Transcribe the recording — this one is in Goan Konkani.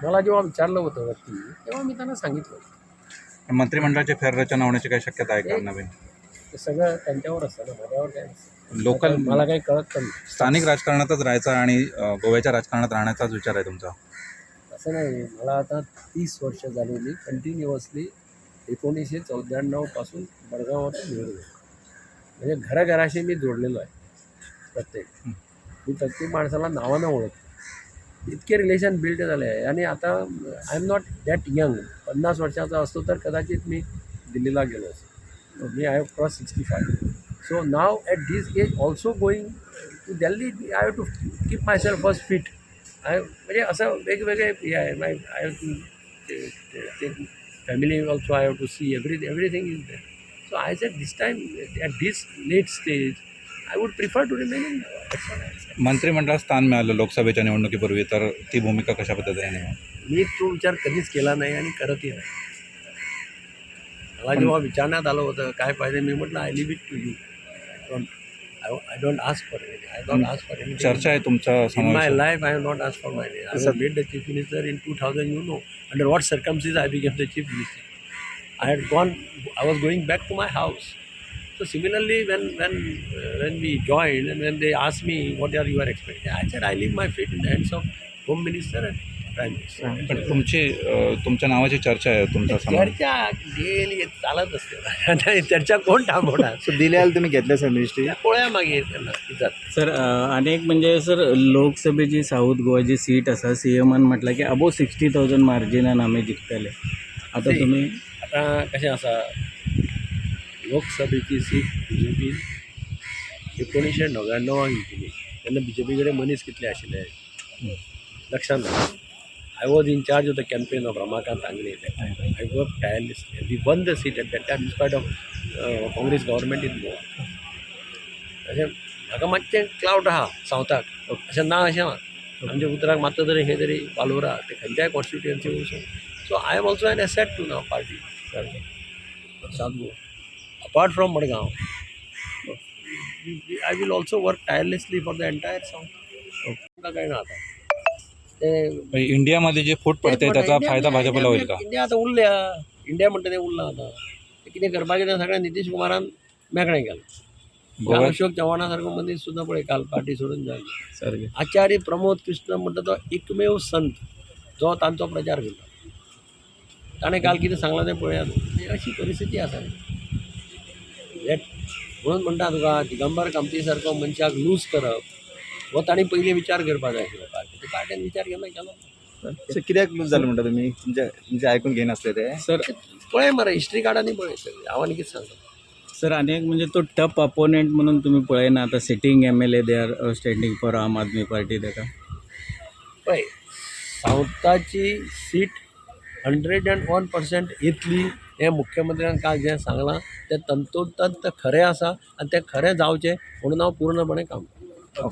मला जेव्हा विचारलं होतं वरती, तेव्हा मी त्यांना सांगितलं. मंत्रिमंडळाची फेररचना होण्याची काही शक्यता आहे का नवीन? ते सगळं त्यांच्यावर असतं ना, माझ्यावर काय नसतं. लोकल मला काही कळत पण नाही. स्थानिक राजकारणातच राहायचा आणि गोव्याच्या राजकारणात राहण्याचाच विचार आहे तुमचा? असं नाही, मला आता 30 वर्ष झाली, मी कंटिन्युअसली 1994पासून मडगावातून निवडून आहे. म्हणजे घराघराशी मी जोडलेलो आहे. प्रत्येक मी प्रत्येक माणसाला नावानं ओळखतो, इतके रिलेशन बिल्ड झाले आहे. आणि आता I am not that young. 50 वर्षाचा असतो तर कदाचित मी दिल्लीला गेलो असतो. मी I have cross 65, so now at this age also going to Delhi, I have to keep myself first fit. I म्हणजे असं वेगवेगळे हे आहे. My I have to take family also, I have to see everything is there. So I said this time, at this late stage, I would prefer to remain in. मंत्रिमंडळात स्थान मिळालं लोकसभेच्या निवडणुकीपूर्वी तर ती भूमिका कशा पद्धतीने निभावणार? मी तो विचार कधीच केला नाही आणि करतही नाही. मला जेव्हा विचारण्यात आलं होतं काय पाहिजे, मी म्हटलं, I leave it to you. I don't ask for any, I don't ask for any. चर्चा आहे तुमचा In my समावेश. life, I have not asked for my name. I was made the chief minister in 2000, you know. Under what circumstances I became the chief minister. I had gone, I was going back to my house. So similarly, when we joined and when they asked me, "What are your expectations?" I said, "I leave my fate in the hands of Home Minister and Prime Minister." पण तुमची तुमच्या नावाची चर्चा आहे, तुमचा समावेश. चर्चा डेली चालत असते. नाही, चर्चा कोण थांबवणार? सो दिल्याल तुम्ही घेतले सर मिनिस्ट्री? त्या पोळ्या मागे त्यांना जात. सर, अनेक म्हणजे सर, लोकसभेची साऊथ गोवाची सीट आसा, सी एमान म्हटलं की अबोव 60,000 मार्जिनान आमी जिखतले. आतां See, तुमी आता कशें आसा, लोकसभेची सीट बीजेपीन 1999 जिखली तेन्ना बीजेपी कडेन मनीस कितले आशिल्ले लक्षात ना. I was in charge of the campaign of Ramakant Angle. I work tirelessly. We won the seat at that time in spite of Congress government in Goa. अशें म्हाका मातशें क्लावट आहा सावथाक, अशें ना, अशें ना, आमच्या उतराक मातसो तरी खंय तरी वालोर आहा, ते खंयच्याय कॉन्स्टिट्युएन्सी वचून. So I am also an asset to now party South Goa. Apart from Madgaon, I will also work tirelessly for the entire South. तुमकां कळना आतां ते. इंडियामध्ये जे फूट पडते त्याचा फायदा भाजपला होईल का? इंडिया आतां उरल्या, इंडिया म्हणटा तें उरलां. आतां ते कितें करपाचें तें सगळें नितीश कुमारान मेकळें केलां. गोव्यात अशोक चव्हाणा सारको मनीस सुद्दां पळय काल पार्टी सोडून जालो. सारकें. आचार्य प्रमोद कृष्ण म्हणटा तो एकमेव संत जो तांचो प्रचार करता, ताणें काल कितें सांगलां तें पळयात. म्हणजे अशी परिस्थिती आसा. हे म्हणून म्हणटा तुका, दिगंबर कामती सारको मनशाक लूज करप हो ताणें पयलीं विचार करपाक जाय आशिल्लो. पार्टी पार्टेन विचार केन्ना केलो ना. सो कित्याक लूज जालें म्हणटा तुमी? तुमचे तुमचे आयकून घेयनासले ते? सर. पळय मरे, हिस्ट्री काड आनी पळय सगळी. हांव आनी कितें सांगता? सर, आनी एक म्हणजे तो टफ अपोनेंट म्हणून तुमी पळयना आतां sitting MLA, they are standing for Aam Aadmi Party ताका? पळय, सावथाची सीट 101% येतली हें मुख्यमंत्र्यान काल जें सांगलां तें तंतोतंत खरें आसा आनी तें खरें जावचें म्हणून हांव पूर्णपणे काम करतां.